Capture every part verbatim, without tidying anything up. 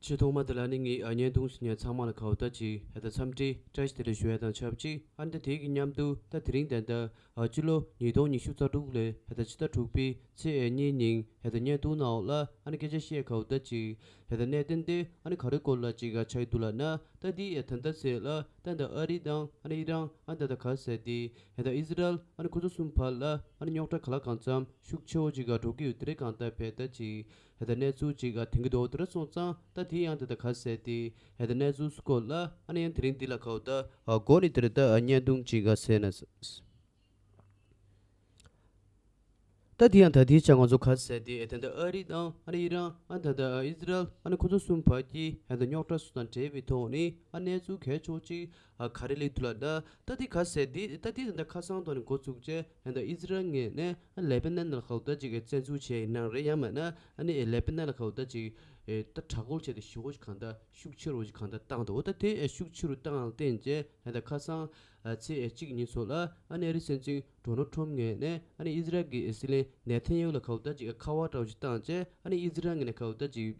ཆེས་ཐོག་མ་དེ་ལ་ནི་ངས་ཨ་བརྙན་ཐུང་ཞིག་ཉན། ཚང་མ་ལ་ག་བ་ད་ཅིག་ཧེ་ད་འཚམས་འདྲི་བཀྲ་ཤིས་བདེ་ལེགས་ཞུ་ཡ་དང་ཆབས་ཅིག་ཨ་ནི་ད་དེ་གི་མཉམ་དུ་ད་དེ་རིང་ད་ད་ཨ་སྤྱི་ལོ་ཉིས་སྟོང་ཉི་ཤུ་རྩ་དྲུག་ལོའི་ཧེ་ད་ཕྱི་ཟླ་དྲུག་པའི་ཚེས་གཉིས་ཉིན་ཧེ་ད་བརྙན་ཐུང་ནང་ལ་ཨ་ནི་སྐད་ཆ་བཤད་ག་བ་ད་ཅིག་ཧེ་ད་གནད་དོན་དེ་ཨ་ནི་ག་རེ་སྐོར་ལ་ཅིག་ཨ་ཆགས་ཀྱི་འདུག་ལབ་ན། ད་དེ་ཨ་ད་ད་ཚེ་ལ་ད་ད་ཨ་རི་དང་ཨ་ནི་ཨི་རན་ཨ་ད་ད་ག་ཟེར་དེ་ཧེ་ད་ཨི་ཟི་རལ་ཨ་ནི་ཁོ་ཚོ་གསུམ་བར་ལ་ཨ་ནི་རྙོག་དྲ་ག་ལ་གང་འཚམ་ཤུགས་ཆེ་བོ་ཅིག་ག་འགྲོ་གི་ཡོད། དེ་རིང་གང་ལྟར་བས་ད་ཅིག་ཧེ་ད་གནས་ཚུལ་ཅིག་ག་ཐོན་གྱི་འདུག་དེ་འདྲ་སོང་ཙང་ད་དེ་ཡང་དེ་ད་ག་ཟེར་དེ་ཧེ་ད་གནས་ཚུལ་སྐོར་ལ་ཨ་ནི་ཡང་དེ་རིང་འདི་ལ་ག་བ་ད་ཨ་འགོ་ནས་དེ་རིང་ད་ཨ་བརྙན་ཐུང་ཅིག་ག་ཟེར་ན། ད་དེ་ཡང་ད་དེའི་ཆ་ང་ཚོ་ག་ཟེར་དེ་ཨེ་ད་ད་ཨ་རི་དང་ཨ་ནི་ཨི་རན་ཨ་ད་ད་ཨི་ཟི་རལ་ཨ་ནི་ཁོ་ཚོ་གསུམ་བར་གྱི་ཧེ་ད་རྙོག་དྲ་སོགས་དང་འབྲེལ་བའི་ཐོག་ནས་ཨ་གནས་ཚུལ་གལ་ཆེ་བོ་ཅིག་ཨ་ག་རེ་སླེབས་འདུག་ལབ་ན། ད་དེ་ག་ཟེར་དེ་ད་དེ་ད་ཁ་སང་དང་ནི་འགོ་ཚུགས་བྱས་ད་ཨི་ཟི་རལ་ངོས་ནས་ལེ་པ་ནན་ལ་ག་བ་ད་ཅིག་བཙན་འཛུལ་བྱས་ཡིན་ན་རེད། ཡང་མིན་ན་ཨ་ནི་ལེ་པ་ནན་ལ་ག་བ་ད་ཅིག་ད་དྲག་རྒོལ་བྱས་ཏེ་ཞེ་པོ་ཅིག་གང་ལྟར་ཤུགས་ཆེ་རུ་ཅིག་གང་ལྟར་བཏང་འདུག་ད་དེ་ཤུགས་ཆེ་རུ་བཏང་བརྟེན་བྱས་ད་ཁ་སང་ཚེས་གཅིག་ཉིན་ཚོ་ལ་ཨ་ནི་ཨ་རིའི་སྲིད་འཛིན་ཌོ་ནལ་ཊམ་ངོས་ནས་ཨ་ནི་ཨི་ཟི་རལ་གྱི་སྲིད་བློན་ནེ་ཐན་ཡ་ཧུ་ལ་ག་བ་ད་ཅིག་ཁ་པར་འདྲ་བོ་ཅིག་བཏང་བྱས་ཨ་ནི་ཨི་ཟི་རལ་ངོས་ནས་ག་བ་ད་ཅིག་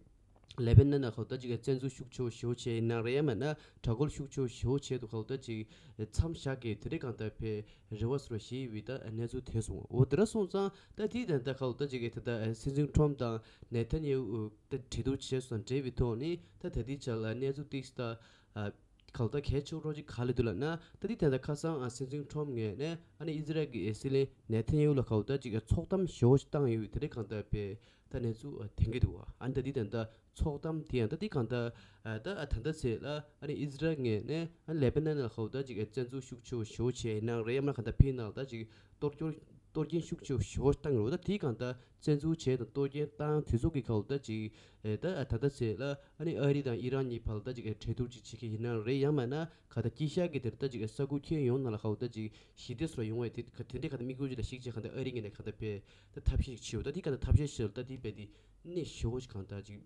ལེ་པ་ནན་ལ་ག་བ་ད་ཅིག་བཙན་འཛུལ་ཤུགས་ཆེ་བོ་ཞེ་པོ་བྱས་ཡིན་ན་རེད། ཡང་མིན་ན་དྲག་རྒོལ་ཤུགས་ཆེ་བོ་ཞེ་པོ་བྱས་འདུག་ག་བ་ད་ཅིག་མཚམས་བཞག་གི་དེ་འདྲའི་གང་ལྟར་བའི་རེ་བ་ཟེར་བ་ཞིག་ཡོད་པའི་ད་གནས་ཚུལ་ཐོན་སོང་། འོ་དེ་འདྲ་སོང་ཙང་ད་དེའི་ད་ལྟ་ག་བ་ད་ཅིག་ད་ལྟ་སྲིད་འཛིན་ཊམ་དང་ནེ་ཐན་ཡ་ཧུ་ད་གྲོས་བསྡུར་བྱས་སོང་འབྲེལ་བའི་ཐོག་ནས་ད་ད་ལྟའི་ཆ་ལ་གནས་ཚུལ་ཏིག་ཙམ་ད་ག་བ་ད་གལ་ཆེ་བོ་ཅིག་ག་རེ་འདུག་ལབ་ན། ད་དེ་ད་ལྟ་ཁ་སང་སྲིད་འཛིན་ཊམ་ངོས་ནས་ཨ་ནི་ཨི་ཟི་རལ་གྱི་སྲིད་བློན་ནེ་ཐན་ཡ་ཧུ་ལ་ག་བ་ད་ཅིག་ཚོགས་གཏམ་ཞེ་པོ་ཞིག་བཏང་ཡོད་པའི་དེ་འདྲའི་གང་ལྟར་བའི་ད་གནས་ཚུལ་ཐོན་གྱི་འདུག་ཨ་ནི་ད་དེ་ད་ལྟ་ཚོགས་གཏམ་དེ་ཡང་ད་དེ་གང་ལྟར་ད་ད་ལྟ་ཚེས་ལ་ཨ་ནི་ཨི་ཟི་རལ་ངོས་ནས་ཨ་ནི་ལེ་པ་ནན་ལ་ག་བ་ད་ཅིག་བཙན་འཛུལ་ཤུགས་ཆེ་བོ་ཞེ་པོ་བྱས་ཡིན་ན་རེད། ཡང་མིན་ན་གང་ལྟར་ཕྱིའི་ནང་ལ་ད་ཅིག་གཏོར་སྐྱོན་གཏོར་སྐྱོན་ཤུགས་ཆེ་བོ་ཞེ་པོ་བཏང་ཡོད་རེད། ད་དེའི་གང་ལྟར་བཙན་འཛུལ་བྱས་དང་གཏོར་སྐྱོན་བཏང་དུས་ཚོད་ཀྱི་ག་བ་ད་ཅིག་ཨེ་ད་ད་ལྟ་ཚེས་ལ་ཨ་ནི་ཨ་རི་དང་ཨི་རན་གཉིས་བར་ལ་ད་ཅིག་གྲོས་བསྡུར་ཅིག་བྱེད་ཀྱི་ཡིན་ན་རེད། ཡང་མིན་ན་ག་ད་དཀྱིལ་ཤར་གྱི་དེར་ད་ཅིག་ས་ཁུལ་ཁྱོན་ཡོངས་ནང་ལ་ག་བ་ད་ཅིག་ཞི་བདེ་སོགས་ཡོང་བའི་དེ་ག་དེ་འདྲའི་ག་ད་དམིགས་ཡུལ་ཅིག་ལ་གཞིགས་བྱས་ག་ད་ཨ་རི་ངོས་ནས་ག་ད་བས་ད་ཐབས་ཤེས་ཤིག་བྱེད་འོ། ད་དེ་ག་ད་ཐབས་ཤེས་ཤིག་ལ་ད་དེ་བས་དེ་གནད་ཞེ་པོ་ཅིག་གང་ད་ཅིག་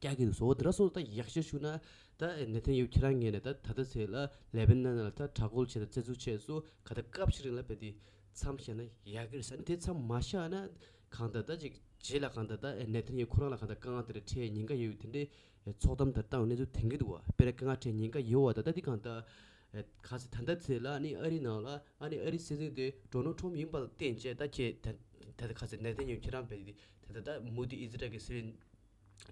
རྒྱག་གི་འདུག་སོ། འོ་དེ་འདྲ་སོང་ཙང་ད་ཡག་ཤོས་ཞུ་ན་ད་ནེ་ཐན་ཡ་ཧུ་ཁྱེད་རང་ངོས་ནས་ད་ད་ལྟ་ཚེས་ལ་ལེ་པ་ནན་ལ་ད་དྲག་རྒོལ་བྱས་ད་བཙན་འཛུལ་བྱས་སོ་ག་ད་སྐབས་ཤིག་རིང་ལ་བས་དེ་མཚམས་བཞག་ན་ཡག་གི་རེད་ཟེར་ནས། དེ་མཚམས་མ་བཞག་ན་གང་ལྟར་ད་ཅིག་རྗེས་ལ་གང་ལྟར་ད་ནེ་ཐན་ཡ་ཧུ་ཁོ་རང་ལ་གང་ལྟར་དཀའ་ངལ་དེ་འདྲ་འཕྲད་ཉེན་ཁ་ཡོད་པའི་དེ་འདྲའི་ཚོགས་གཏམ་དེ་བཏང་བའི་གནས་ཚུལ་ཐོན་གྱི་འདུག་བ། དཔེར་ན་དཀའ་ངལ་འཕྲད་ཉེན་ཁ་ཡོད་པ་ད་ད་འདི་གང་ལྟར་ག་ཚོད་ད་ལྟ་ཚེས་ལ་ཨ་ནི་ཨ་རི་ནང་ལ་ཨ་ནི་ཨ་རི་སྲིད་འཛིན་དེ་ཌོ་ནལ་ཊམ་ཡིན་པ་ལ་བརྟེན་བྱས་ད་ཁྱེད་ད་ད་ལྟ་ག་ཚོད་ནེ་ཐན་ཡ་ཧུ་ཁྱེད་རང་བས་དེ་ད་ལྟ་ད་མུ་མཐུད་ཨི་ཟི་རལ་གྱི་སྲིད་བློན་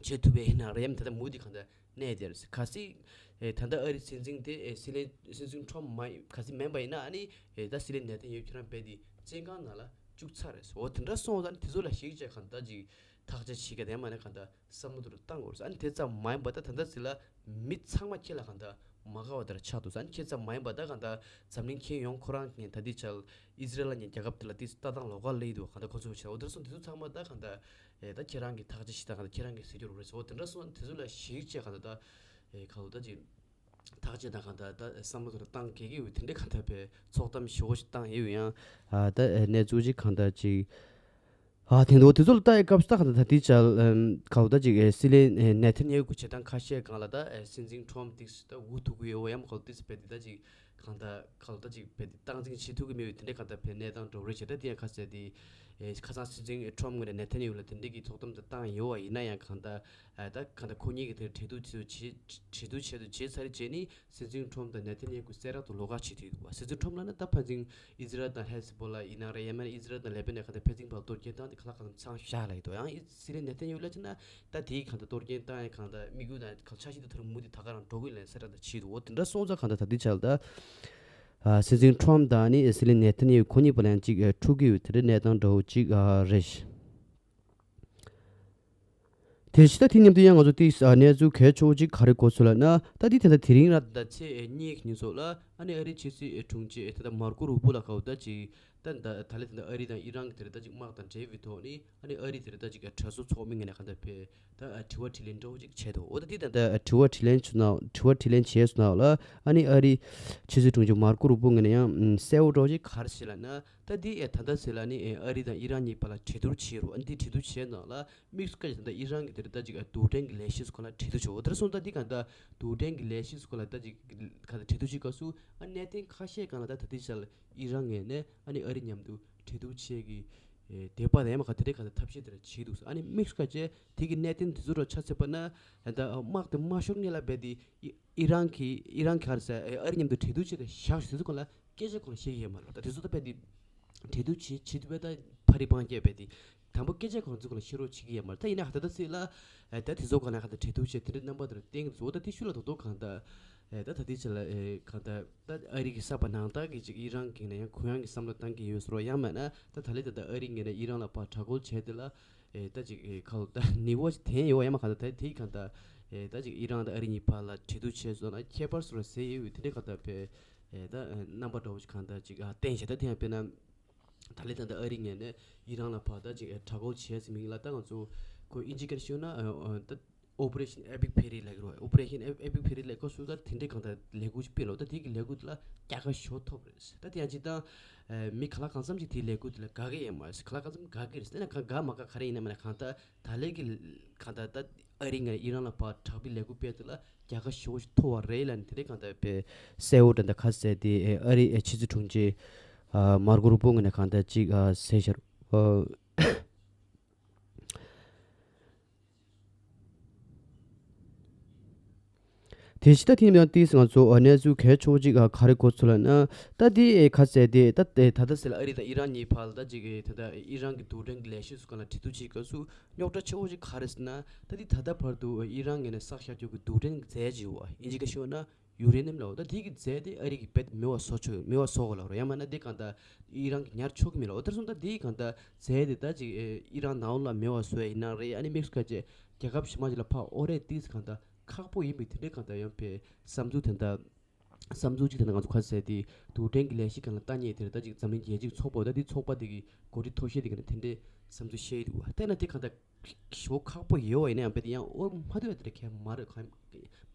བྱེད་ཐུབ་པ་ཡིན་ན་རེད། ཡང་ད་ལྟ་མུ་མཐུད་གང་ལྟར་གནས་དེར་གལ་སྲིད་ཨེ་ད་ལྟ་ཨ་རིའི་སྲིད་འཛིན་དེ་ཨེ་སྲིད་བློན་སྲིད་འཛིན་ཊམ་མ་གལ་སྲིད་མིན་པ་ཡིན་ན་ཨ་ནི་ཨེ་ད་སྲིད་བློན་ནེ་ཐན་ཡ་ཧུ་ཁྱེད་རང་རྦད་དེ་བཙོན་ཁང་ནང་ལ་བཅུག་ཚར་རེད། འོ་དེ་འདྲ་སོང་ཙང་དེ་ཚོ་ལ་གཞིགས་བྱས་གང་ལྟར་ཅིག་ཐག་གཅོད་བྱེད་མཁན་དེ་མ་ནས་གང་ལྟར་བསམ་བློ་དེ་ཚོ་བཏང་དགོས་རེད། ཨ་ནི་དེ་ཙམ་མ་ཡིན་པ་ད་ད་ལྟ་ཚེ་ལ་མི་ཚང་མ་ཁྱེད་ལ་གང་ལྟར་མ་དགའ་བ་དེ་འདྲ་ཆགས་འདུག་ཨ་ནི་ཁྱེད་ཙམ་མ་ཡིན་པ་ད་གང་ལྟར་འཛམ་གླིང་ཁྱོན་ཡོངས་ཁོ་རང་ངས་ད་ལྟའི་ཆར་ཨི་ཟི་རལ་ལ་ཉེ་རྒྱལ་ཁབ་དེ་ལ་དེ་ལྟ་སྟངས་ལོགས་ཀ་སླེབས་འདུག་གང་ལྟར་ཁོ་ཚོ་བྱས། འོ་དེ་སོང་དེ་ཚོ་ཚང་མ་ད་གང་ལྟར་ཨེ་ད་ཁྱེད་རང་གི་ཐག་གཅོད་བྱེད་སྟངས་གང་ལྟར་ཁྱེད་རང་གི་ཟེར་རྒྱུ་རེད་ཟེར། འོ་དེ་འདྲ་སོང་དེ་ཚོ་ལ་གཞིགས་བྱས་གང་ལྟར་ད་ཨེ་གང་ལྟར་ཅིག་ཐག་གཅོད་དང་གང་ལྟར་ད་བསམ་བློ་དེ་ལ་བཏང་གི་ཡོད། དེ་འདྲའི་གང་ལྟར་བའི་ཚོགས་གཏམ་ཞེ་པོ་ཞིག་བཏང་ཡོད་ཡང་ཨ་ད་ཨེ་གནས་ཚུལ་ཅིག་གང་ལྟར་ཅིག་ཨ་དེ་འདུག་དེ་ཚོ་ལ་ལྟ་ཡི་སྐབས་སུ་ད་གང་ལྟར་ད་དེ་ཆར་ཨམ་གང་ལྟར་ཅིག་ཨེ་སྲིད་བློན་ཨེ་ནེ་ཐན་ཡ་ཧུ་གི་བྱེད་སྟངས་ཁ་ཤས་སྒང་ལ་ད་ཨེ་སྲིད་འཛིན་ཊམ་ཏིག་ཙམ་ད་འུ་ཐུག་གི་ཡོད་པ་ཡང་གང་ལྟར་ཏིག་ཙམ་བས་དེ་ད་ཅིག་གང་ལྟར་གང་ལྟར་ཅིག་བས་དེ་སྟངས་འཛིན་བྱེད་ཐུབ་ཀྱི་མེད་པའི་དེ་འདྲའི་གང་ལྟར་བས་གནས་སྟངས་འདྲ་བོ་རེད་བྱས། ད་དེ་ཡང་ཁ་གསལ་དེ་ཨེ་ཁ་སང་སྲིད་འཛིན་ཊམ་ངོས་ནས་ནེ་ཐན་ཡ་ཧུ་ལ་དེ་འདྲའི་གི་ཚོགས་གཏམ་དེ་བཏང་ཡོད་པ་ཡིན་ན་ཡང་གང་ལྟར་ཨེ་ད་གང་ལྟར་ཁོ་གཉིས་ཀྱི་དེ་གྲོས་བསྡུར་བྱེད་དུ་བྱེད་གྲོས་བསྡུར་བྱེད་དུ་བྱེད་ཚར་རྗེས་ནི་སྲིད་འཛིན་ཊམ་དང་ནེ་ཐན་ཡ་ཧུ་གསལ་བསྒྲགས་དུ་ལོགས་ཀ་བྱེད་དུ་འདུག་བ། སྲིད་འཛིན་ཊམ་ལབ་ན་ད་ཕན་ཚུན་ཨི་ཟི་རལ་དང་ཧེ་ཟི་བྷོ་ལ་ཡིན་ན་རེད། ཡང་མིན་ན་ཨི་ཟི་རལ་དང་ལེ་པ་ནན་གང་ལྟར་ཕན་ཚུན་བར་གཏོར་སྐྱོན་བཏང་དེ་ག་ལ་གང་ལྟར་མཚམས་བཞག་ལབ་ཀྱི་འདུག་ཡང་ཨི་སྲིད་བློན་ནེ་ཐན་ཡ་ཧུ་ལ་བྱས་ན་ད་དེའི་གང་ལྟར་གཏོར་སྐྱོན་བཏང་ཡ་གང་ལྟར་དམིགས་ཡུལ་དང་གང་ཆ་ཤས་དེ་ཐོར་མུ་དེ་ད་ག་རང་འགྲོ་གི་ལན་གསལ་བསྒྲགས་དང་བྱེད་འདུག་འོ་དེ་འདྲ་སོང་ཙང་གང་ལྟར་ད་ལྟའི་ཆར་ད་ཨ་སྲིད་འཛིན་ཊམ་དང་ནི་ཨི་སི་རེལ་ནེ་ཐན་ཡ་ཧུ་ཁོ་གཉིས་བར་ལ་ཡང་ཅིག་ཨ་འཁྲུག་གི་ཡོད། དེ་འདྲའི་གནས་སྟངས་འདྲ་བོ་ཅིག་ཨ་རེད། དེ་བཞིན་ད་དེ་མཉམ་དུ་ཡང་ང་ཚོ་ཏིས་ཨ་གནས་ཚུལ་གལ་ཆེ་བོ་ཅིག་ག་རེ་གོ་ཚུལ་ལབ་ན། ད་དེ་དེ་འདྲ་དེ་རིང་ར་ད་ཚེས་གཉིས་ཉིན་སོགས་ལ་ཨ་ནི་ཨ་རིའི་ཕྱི་སྲིད་དྲུང་ཆེ་ད་ལྟ་མར་ཀོ་རུ་པོ་ལ་ག་བ་ད་ཅིག་ད་ད་ད་ལེ་ད་ལྟ་ཨ་རི་དང་ཨི་རན་གྱི་དེ་རེ་ད་ཅིག་དམག་དང་འབྲེལ་བའི་ཐོག་ནི་ཨ་ནི་ཨ་རི་དེ་རེ་ད་ཅིག་གྲོས་ཚོགས་ཚོགས་མི་ངོས་ནས་ག་ད་ཕེ་ད་དྲི་བ་དྲིས་ལན་འདྲ་བོ་ཅིག་བྱས་འདུག་འོ་ད་དེ་ད་ལྟ་དྲི་བ་དྲིས་ལན་བྱུང་ན་དྲི་བ་དྲིས་ལན་བྱས་སོང་ན་ལ་ཨ་ནི་ཨ་རིའི་ཕྱི་སྲིད་དྲུང་ཆེ་མར་ཀོ་རུ་པོ་ངོས་ནས་ཡང་གསལ་བོ་འདྲ་བོ་ཅིག་ག་རེ་བྱས་ལབ་ན། ད་འདི་ཨེ་ད་ལྟ་ཟེར་ལ་ནི་ཨེ་ཨ་རི་དང་ཨི་རན་གཉིས་བར་ལ་གྲོས་བསྡུར་བྱས་རོགས། ཨ་འདི་གྲོས་བསྡུར་བྱས་ནང་ལ་དམིགས་སུ་བཀར་ད་ལྟ་ཨི་རན་གྱི་དེར་ད་ཅིག་ཨ་རྡུལ་ཕྲན་གྱི་ལས་གཞི་སྐོར་ལ་གྲོས་བསྡུར་བྱས། འོ་དེར་སོང་ད་འདི་ག་ད་རྡུལ་ཕྲན་གྱི་ལས་གཞི་སྐོར་ལ་ད་ཅིག་ག་ད་གྲོས་བསྡུར་བྱེད་སྐབས་སུ་ཨ་གནད་དོན་ཁ་ཤས་སྒང་ལ་ད་ད་ལྟའི་ཆར་ལ་ཨི་རན་ངོས་ནས་ཨ་ནི་ཨ་རི་མཉམ་དུ་གྲོས་བསྡུར་བྱེད་ཀྱི་ ཨེ་དེ་པ་དེ་མ་ག་དེ་རེད་ག་ད་ཐབས་ཤེས་དེ་ར་བྱེད་འདུག་ཨ་ནི་དམིགས་སུ་བཀར་བྱས་དེ་གི་གནད་དོན་དེ་ཚོ་ར་ཆ་ཚད་པ་ན་ད་དམག་དེ་མ་ཤོར་ངེས་ལ་རྦད་དེ་ཨི་རན་གྱི་ཨི་རན་གྱི་ག་རེ་ཟེར་ཨ་རི་མཉམ་དུ་གྲོས་བསྡུར་བྱེད་དེ་བཞག་ཞུ་དུས་ག་ལ་སྐད་ཆ་གང་ལ་བཤད་ཀྱི་ཡོད་མ་རེད། ད་དེ་ཚོ་ད་རྦད་དེ་གྲོས་བསྡུར་བྱེད་བྱེད་དུས་རྦད་ད་ཕ་རི་སྤང་སྐྱེས་རྦད་དེ་དང་པོ་སྐད་ཆ་གང་ཚོ་གང་ལ་བཤད་རོགས་བྱེད་ཀྱི་ཡོད་མ་རེད། ད་ཡིན་ན་ག་ད་ད་སྲིད་ལ་ཨ་ད་དེ་ཚོ་གང་ལ་ག་ད་གྲོས་བསྡུར་བྱེད་དེ་འདྲའི་རྣམ་པ་དེ་ར་བསྟན་གྱི་འདུག་ད་དེ་ཤུལ་ལ་དོག་དོག་གང་ད་ཨ་ད་ད་དེ་ཆ་ལ་ཨེ་གང་ད། ད་ཨ་རི་གི་གསར་པ་ནང་ལྟར་གྱི་ཅིག་ཨི་རན་གྱི་ནས་ཡང་གུ་ཡངས་ཀྱི་བསམ་བློ་བཏང་གི་ཡོད་ཟེར་བ་ཡང་མེད་ན་ད་ད་ལས་ད་ད་ཨ་རི་ངོས་ནས་ཨི་རན་ལ་ཕར་དྲག་རྒོལ་བྱས་དེ་ལ་ཨེ་ད་ཅིག་ཨེ་ཁ་ལོ་ད་ནི་བོ་ཅིག་དེན་ཡོད་ཡང་མ་ག་ད་ད་དེ་གང་ད་ཨེ་ད་ཅིག་ཨི་རན་ད་ཨ་རི་གཉིས་བར་ལ་གྲོས་བསྡུར་བྱས་སོང་ན་ཁྱད་པར་སོ་ར་ཟེར་ཡོད་དེ་འདྲའི་གང་ད་བས་ཨེ་ད་རྣམ་པ་འདྲ་བོ་ཅིག་གང་ད་ཅིག་ཨ་བསྟན་བྱས་ད་དེ་ཡང་དཔེར་ན་ད་ལས་ད་ད་ཨ་རི་ངོས་ནས་ཨི་རན་ལ་ཕར་ད་ཅིག་ཨེ་དྲག་རྒོལ་བྱས་ཟིན་མིན་ལ་ད་ང་ཚོ་ཁོ་ཨིན་ཇི་སྐད་ཤོད་ན་ཨེ་ད། Operation Epic Fury ལབ་ཀྱི་རེད། Operation Epic Fury ལབ་ཁོ་སུ་ད་དེ་འདྲའི་གང་ལྟར་ལས་འགུལ་ཅིག་སྤེལ་ལོ། ད་དེ་གི་ལས་འགུལ་དེ་ལ་རྒྱལ་ཁ་ཤོར་ཐོབ་རེད། ད་དེ་ཡང་ཅིག་ད་མི་ག་ལ་གང་འཚམ་ཅིག་དེའི་ལས་འགུལ་དེ་ལ་དགའ་གི་ཡོད་མ་རེད། ག་ལ་གང་འཚམ་དགའ་གི་རེད། དེ་ན་ག་དགའ་མ་དགའ་ག་རེ་ཡིན་ན་མ་ན་གང་ལྟར་ད་ལས་ཀྱི་གང་ལྟར་ད་ཨ་རི་ངོས་ཨི་རན་ལ་ཕར་དྲག་པའི་ལས་འགུལ་སྤེལ་དེ་ལ་རྒྱལ་ཁ་ཤོར་ཐོབ་པ་རེད་ལབ་ནས་དེ་འདྲའི་གང་ལྟར་པའི་གསལ་བོ་འདྲ་འདྲ་ཁ་གསལ་དེ་ཨ་རི་ཕྱི་སྲིད་དྲུང་ཆེ་མར་ཀོ་རུ་པོ་ངོས་ནས་གང་ལྟར་ཅིག་ཟེར་ཤར། དེ་ཕྱི་ད་ཐེངས་ཡང་ཏིས་ང་ཚོ་གནས་ཚུལ་གལ་ཆེ་བོ་ཅིག་ག་རེ་གོ་ཚུལ་ལ་ན་ད་དེ་ཁ་གསལ་དེ་ད་དེ་ད་ལྟ་ཟེར་ལ་ཨ་རི་དང་ཨི་རན་གཉིས་བར་ལ་ད་ཅིག་ད་ལྟ་ཨི་རན་གྱི་རྡུལ་ཕྲན་གྱི་ལས་གཞི་སུ་ག་ལ་གྲོས་བསྡུར་བྱེད་སྐབས་སུ་རྙོག་དྲ་ཆེ་བོ་ཅིག་ག་རེ་ཟེར་ན་ད་དེ་ད་ལྟ་བར་དུ་ཨི་རན་ངོས་ནས་བསགས་བཞག་རྒྱུ་གི་རྡུལ་ཕྲན་གྱི་རྫས་ཅིག་ཡོད་ཨིན་ཇི་སྐད་ཤོད་ན་ཡུ་རེ་ནམ་ལ་འོ་ད་དེ་གི་རྫས་དེ་ཨ་རི་གི་རྦད་མེད་པ་བཟོ་ཆོག་མེད་པ་བཟོ་དགོས་ལ་རོ་ཡང་མ་ན་དེ་གང་ད་ཨི་རན་གྱི་ཉར་ཆོག་གི་མེད་ལ་འོ་དེར་སོང་ད་དེ་གང་ད་རྫས་དེ་ད་ཅིག་ཨི་རན་ནང་ལ་མེད་པ་བཟོ་ཡ་ཡིན་ན་རེད། ཨ་ནི་དམིགས་སུ་བཀར་བྱས་རྒྱལ་ཁབ་གཞན་མ་ཅིག་ལ་ཕར་ཨོ་རེད་དེ་གང་ད་ཁག་པོ་ཡིན་པའི་དེ་འདྲའི་གང་ད་ཡང་པའི་བསམ་ཚུལ་དེ་འདྲ་བསམ་ཚུལ་གཅིག་དེ་འདྲ་ང་ཚོ་ཁ་གསལ་དེ་རྡུལ་ཕྲན་གྱི་ལས་གཞི་སྒང་ལ་ལྟ་མཁན་དེ་རེད། ད་ཅིག་འཛམ་གླིང་རྒྱལ་སྤྱིའི་ཚོགས་པ་ད་དེ་ཚོགས་པ་དེ་གི་འགོ་ཁྲིད་ཐོག་ཤེས་དེ་གི་ནས་དེ་འདྲའི་བསམ་ཚུལ་བཤད་ཀྱི་འདུག་བ། དེ་ན་དེ་གང་ད་ཞོ་ཁག་པོ་ཡོད་བ་ཡིན་ན་ཡང་དཔེ་དེ་ཡང་ཨོར་མ་ཐུབ་ཡ་དེ་འདྲ་གལ་མ་རེད། གང་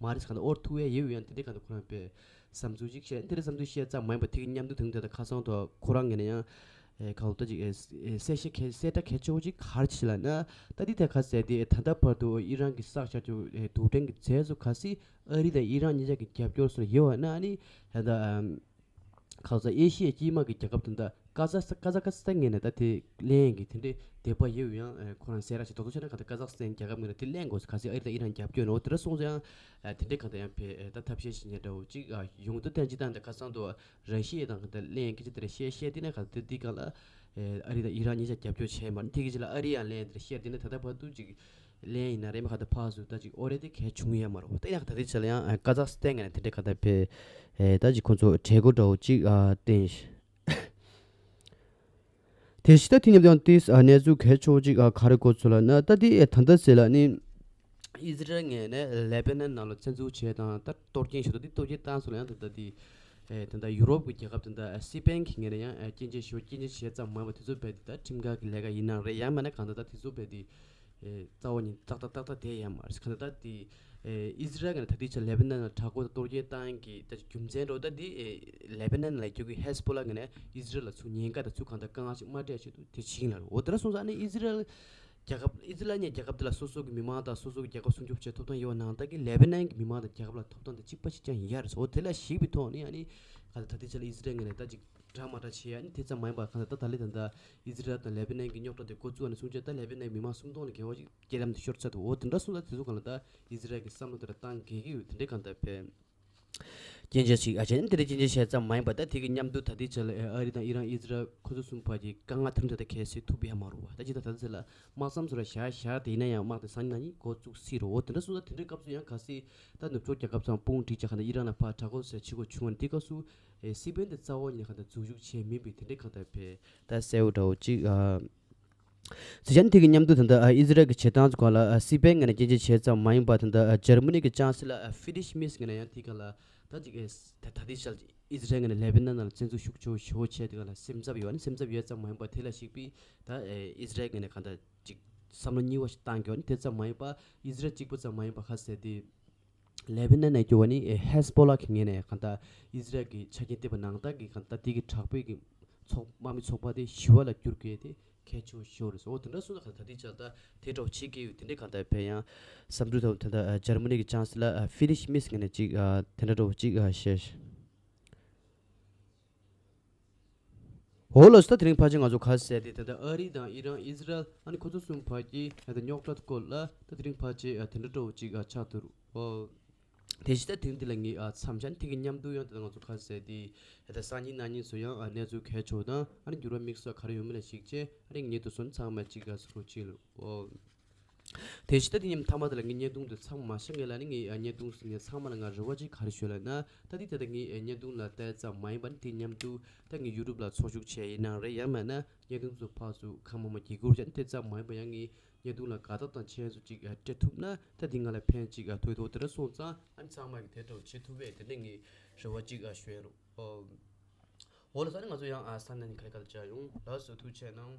མ་རེད་གང་ད་ཨོར་ཐུབ་ཡ་ཡོད་ཡང་དེ་འདྲའི་གང་ད་ཁོ་རང་དཔེ་བསམ་ཚུལ་ཅིག་བཤད་དེ་འདྲའི་བསམ་ཚུལ་བཤད་ཙམ་མ་ཡིན་པ་དེ་གི་མཉམ་དུ་དེ་འདྲ་ད་ཁ་སང་དུ་ཁོ་རང་ངོས་ནས་ཡང་ཨེ་གང་ལྟར་ཅིག་ཨེ་གསལ་བཤད་གལ་གསལ་བསྒྲགས་གལ་ཆེ་བོ་ཅིག་ག་རེ་བྱས་ལབ་ན་ད་དེ་ཐད་ཁ་གསལ་དེ་ད་ལྟ་བར་དུ་ཨི་རན་གྱི་བསགས་བཞག་རྒྱུ་ཨེ་རྡུལ་ཕྲན་གྱི་རྫས་ཚོ་ག་སྲིད་ཨ་རི་དང་ཨི་རན་གཉིས་ཆ་གི་རྒྱབ་སྐྱོར་སོགས་ཡོད་བ་ན་ཨ་ནི་ད་ལྟ་ཨམ་ཁ་སང་ཨེ་ཤི་ཡའི་དཀྱིལ་མ་གི་རྒྱལ་ཁབ་དེ་འདྲ་ཀ་ཛ་ཀ་ཛ་ཀ་ཛ་སི་ཐན་ངོས་ནས་ད་དེ་གླེང་གི་དེ་འདྲའི་དད་པ་ཡོད་ཡང་ཨེ་ཁོ་རང་གསལ་ར་ཞིག་རྡོག་རྡོག་ཆ་ན་ག་ད་ཀ་ཛ་སི་ཐན་རྒྱལ་ཁབ་ངོས་ནས་དེ་གླེང་དགོས་ག་སྲིད་ཨ་རི་དང་ཨི་རན་རྒྱབ་སྐྱོར་ནོ་དེ་འདྲ་སོང་ཙང་ཨ་དེ་འདྲའི་ག་ད་ཡང་ཕེ་ཨེ་ད་ཐབས་ཤེས་ཤིག་ཉེ་འདྲ་བོ་ཅིག་ཨ་ཡོང་དུ་ཐན་ཅིག་ད་འདི་ཁ་སང་དུ་ར་ཤི་ཡ་དང་ག་ད་གླེང་སྐད་ཆ་དེ་འདྲ་བཤད་བཤད་དེ་ན་ག་ད་དེ་འདི་ག་ལ་ཨེ་ཨ་རི་དང་ཨི་རན་གཉིས་ཆ་རྒྱབ་སྐྱོར་བྱས་མ་རེད། དེ་གི་ཅིག་ལ་ཨ་རི་ཡང་གླེང་དེ་འདྲ་བཤད་དེ་ན་ད་ལྟ་བར་དུ་ཅིག་གླེང་ཡིན་ན་རེད་མ་ག་ད་ཕར་ཚུར་ད་ཅིག་ཨོ་རེད་དེ་གལ་བྱུང་ཡ་མ་རེད། ད་ཡང་ད་དེ་ཆ་ལ་ཡང་ཀ་ཛག་སི་ཐན་ངོས་ནས་དེ་འདྲའི་ག་ད་ཕེ་ད་ཅིག་ཁོང་ཚོ་གྲོས་འགོ་འདྲ་བོ་ཅིག་བསྟན། དེ་ཕྱི་ད་དེ་ཉམས་ཡང་ཏིས་གནས་ཚུལ་གལ་ཆེ་བོ་ཅིག་ག་རེ་གོ་ཚུལ་ལ་ན་ད་དེ་ད་ལྟ་ཟེར་ལ་ནི་ཨི་ཟི་རལ་ངོས་ནས་ལེ་བྷ་ནན་ནང་ལ་བཙན་འཛུལ་བྱས་དང་ད་གཏོར་སྐྱོན་ཞུ་ད་དེ་གཏོར་སྐྱོན་བཏང་སོང་ལ་ཡང་ད་ད་དེ་ད་ད་ཡུ་རོབ་ཀྱི་རྒྱལ་ཁབ་ད་ད་སི་པན་གྱི་ངོས་ནས་ཡང་སྐྱོན་བརྗོད་ཞུ་སྐྱོན་བརྗོད་བྱས་ཙམ་མ་ཡིན་པ་དེ་ཚོ་བས་དེ་ད་ཁྲིམས་འགལ་གྱི་ལས་ཀ་ཡིན་ན་རེད། ཡང་མིན་ན་གང་ད་ད་དེ་ཚོ་བས་དེ། ཨེ་རྩ་བ་ཉིད་ཏག་ཏག་ཏག་ཏག་དེ་ཡང་མ་རེད། གང་ལྟར་དེ་ཨེ་ཨི་ཟི་རལ་ངོས་ནས་ད་ལྟའི་ཆར་ལེ་བྷ་ནན་ལ་དྲག་རྒོལ་དང་གཏོར་སྐྱོན་བཏང་གི་ད་རྒྱུ་མཚན་འདྲ་བོ་ད་དེ་ཨེ་ལེ་བྷ་ནན་ལ་རྒྱུ་གི་ཧེ་སི་བྷོ་ལ་ངོས་ནས་ཨི་ཟི་རལ་ལ་ཚུར་ཉེན་ཁ་དང་ཚུར་གང་ལྟར་དཀའ་ངལ་ཞིག་མ་སྤྲད་ཆེད་དུ་དེ་བྱེད་ཀྱིན་ལ་རེད། འོ་དེ་འདྲ་སོང་ཙང་ཨ་ནི་ཨི་ཟི་རལ་རྒྱལ་ཁབ་ཨི་ཟི་རལ་ནས་རྒྱལ་ཁབ་དེ་ལ་སོ་སོ་གི་མི་མང་དང་སོ་སོ་གི་རྒྱལ་ཁབ་སྲུང་སྐྱོབ་བྱེད་ཐོབ་ཐང་ཡོད་པ་ནང་ལྟར་གྱི་ལེ་བྷ་ནན་གྱི་མི་མང་དང་རྒྱལ་ཁབ་ལ་ཐོབ་ཐང་དེ་གཅིག་པ་གཅིག་རྐྱང་ཡིན་ཡ་རེད། འོ་དེ་ལ་གཞིགས་པའི་ཐོག་ནས་ཨ་ནི་གང་ལྟར་ད་ལྟའི་ཆར་ལ་ཨི་ཟི་རལ་ངོས་ནས་ད་ཅིག་འདྲ་མ་འདྲ་བྱེད་ཡ་ནི་དེ་ཙམ་མ་ཡིན་པར་གང་ལྟར་ད་ད་ལྟ་ད་ལྟ་ཨི་ཟི་རལ་དང་ལེ་བྷ་ནན་གྱི་རྙོག་དྲ་དེ་འགོ་བཙུགས་པ་ནས་བཟུང་བྱས་ད་ལེ་བྷ་ནན་མི་མང་སུམ་སྟོང་ལས་བརྒལ་བ་ཅིག་རྐྱེན་ལམ་དུ་ཤོར་ཚར་འདུག་འོ་དེ་འདྲ་སོང་ཙང་དེ་ཚོ་གང་ལ་ད་ཨི་ཟི་རལ་གྱི་བསམ་བློ་དེ་ལ་བཏང་དགོས་ཀྱི་ཡོད། དེ་འདྲའི་གང་ལྟར་བས་སྐྱོན་བརྗོད་ཅིག་ཨ་ཅེ་ནི་དེ་འདྲའི་སྐྱོན་བརྗོད་བྱས་ཙམ་མ་ཡིན་པར་ད་དེ་གི་མཉམ་དུ་ད་ལྟའི་ཆར་ལ་ཨ་རི་དང་ཨི་རན་ཨི་ཟི་རལ་ཁོ་ཚོ་གསུམ་བར་གྱི་དཀའ་ངལ་དེ་འདྲ་ད་གལ་སྲིད་ཐུབ་ཡ་མ་རུང་བ་ད་ཅི་ད་ད་ལྟ་ཚེ་ལ་དམག་མཚམས་ཚོ་ལ་བཞག་བཞག་དེ་ཡིན་ན་ཡང་དམག་དེ་སང་ཉིན་གནངས་ཉིན་འགོ་བཙུགས་སྲིད་རོ། འོ་དེ་འདྲ་སོང་ཙང་དེ་འདྲའི་སྐབས་སུ་ཡང་གལ་སྲིད་ད་ནུབ་ཕྱོགས་རྒྱལ་ཁབ་ཚོ་དཔུང་སྒྲིག་བྱས་གང་ལྟར་ཨི་རན་ལ་ཕར་དྲག་རྒོལ་ཟེར་བྱེད་དགོས་བྱུང་བ་ནི་དེ་སྐབས་སུ་ཨེ་སི་པན་དེ་རྩ་བ་ཉིད་ནས་གང་ལྟར་འཛུལ་ཞུགས་བྱས་མིན་པའི་དེ་འདྲའི་གང་ལྟར་བས་ད་གསལ་བོ་འདྲ་བོ་ཅིག་ཨ། སི་ཅན་དེ་གི་མཉམ་དུ་ད་ལྟ་ཨི་ཟི་རལ་གྱི་བྱེད་སྟངས་ཚོ་སྒང་ལ་སི་པན་ངོས་ནས་སྐྱོན་བརྗོད་བྱས་ཙམ་མ་ཡིན་པར་ད་ལྟ་འཇར་མ་ནི་གི་ཅང་སི་ལར་ཕི་རི་ཤི་མེར་ངོས་ནས་ཡང་དེ་ག་ལ་ད་ཅིག་ད་ད་ལྟའི་ཆར་ཨི་ཟི་རལ་ངོས་ནས་ལེ་བྷ་ནན་ནང་ལ་བཙན་འཛུལ་ཤུགས་ཆེ་བོ་ཞེ་བོ་བྱས་དེ་ག་ལ་སེམས་འཚབ་ཡོད། ཨ་ནི་སེམས་འཚབ་ཡོད་ཙམ་མ་ཡིན་པར་དེ་ལ་གཞིགས་པའི་ད་ཨི་ཟི་རལ་ངོས་ནས་གང་ལྟར་ཅིག་བསམ་བློ་གཉིས་པ་ཞིག་བཏང་གི་ཡོད། ཨ་ནི་དེ་ཙམ་མ་ཡིན་པར་ཨི་ཟི་རལ་གཅིག་པུ་ཙམ་མ་ཡིན་པར་ཁ་གསལ་དེ། ལེ་བྷ་ནན་ནས་སྐྱོ་བ་ནི་ཧེ་སི་བྷོ་ལ་གི་ངོས་ནས་གང་ལྟར་ཨི་ཟི་རལ་གྱི་ཆ་རྐྱེན་ལྡན་པ་ནང་ལྟར་གྱི་གང་ལྟར་དེ་གི་དྲག་པོའི་གི་ཚོགས་དམག་མི་ཚོགས་པ་དེ་ཞི་བ་ལ་བསྒྱུར་དགོས་དེ་གལ་ཆེ་བ་ཞིག་རེད་ཟེར། འོ་དེ་འདྲ་སོང་ཙང་གང་ལྟར་ད་ལྟའི་ཆར་ད་དེ་འདྲ་བྱེད་ཀྱི་ཡོད། དེ་འདྲའི་གང་ལྟར་བས་ཡང་བསམ་ཚུལ་དང་ད་ལྟ་འཇར་མ་ནི་གི་ཅང་སི་ལར་ཕི་རི་ཤི་མེར་ངོས་ནས་ཅིག་དེ་འདྲ་འདྲ་བོ་ཅིག་བཤད། འོ་ལགས་སོ། ད་དེ་རིང་ཕལ་ཆེར་ང་ཚོ་ག་རེ་ཟེར་ཏེ། ད་ལྟ་ཨ་རི་དང་ཨི་རན་ཨི་ཟི་རལ་ཨ་ནི་ཁོ་ཚོ་གསུམ་བར་གྱི་ད་ལྟ་རྙོག་དྲ་སྐོར་ལ་ད་དེ་རིང་ཕལ་ཆེར་ཨ་དེ་འདྲ་འདྲ་བོ་ཅིག་ཨ་ཆགས་འདུག་འོ། དེ་བཞིན་ད་དེ་རིང་འདི་ལ་ངས་ཨ་མཚམས་བཞག་ནས་དེ་གི་མཉམ་དུ་ཡང་ད་ལྟ་ང་ཚོ་ག་རེ་ཟེར་ཏེ། ད་ལྟ་སང་ཉིན་གནངས་ཉིན་སུ་ཡང་ཨ་གནས་ཚུལ་གལ་ཆེ་བ་དང་ཨ་ནི་འགྱུར་བ་དམིགས་བསལ་ག་རེ་ཡོད་མེད་ལ་གཞིགས་བྱས་ཨ་ནི་ངས་དེ་ཚོ་ཚང་མ་ཅིག་ཨ་གཟིགས་རོགས་བྱེད་ལོ། འོ། དེ་བཞིན་ད་དེ་མཉམ་མཐའ་མ་དེ་ལ་ངས་བརྙན་ཐུང་དེ་ཚང་མ་ཤེས་ངེས་ལ་ནི་ངས་བརྙན་ཐུང་ཟིན་མཁན་ཚང་མ་ལ་ང་རེ་བ་ཅིག་ག་རེ་ཞུ་ལབ་ན། ད་དེ་ད་ལྟ་ངས་བརྙན་ཐུང་ལ་བལྟས་ཙམ་མ་ཡིན་པ་ནི་དེ་མཉམ་དུ་ད་ངས་ཡུ་ཊུབ་ལ་ཚོགས་ཞུགས་བྱས་ཡིན་ནའང་རེད། ཡང་མིན་ན་བརྙན་ཐུང་ཚོ་ཕར་ཚུར་ཁ་མ་མ་གྱི་སྒུར་བྱས་ནི་དེ་ཙམ་མ་ཡིན་པ་ཡང་ངས་བརྙན་ཐུང་ལ་དགའ་ཐོག་དང་མཆན་ཚོ་ཅིག་སྤྲད་ཐུབ་ན་ད་དེ་ང་ལ་ཕན་ཅིག་ཐོགས་ཐོགས་དེ་འདྲ་སོང་ཙང་ཨ་ནི་ཚང་མ་གི་དེ་འདྲ་བྱེད་ཐུབ་པས་དེ་འདྲ་ངས་རེ་བ་ཅིག་ཞུ་ཡ་རོགས། འོ་ལགས་སོ། ཨ་ནི་ང་ཚོ་ཡང་ཨ་སང་ཉིན་ཁ་ལེ་ཁ་ལེ་མཇལ་ཡོང་། ལགས་སོ། ཐུགས་རྗེ་གནང་།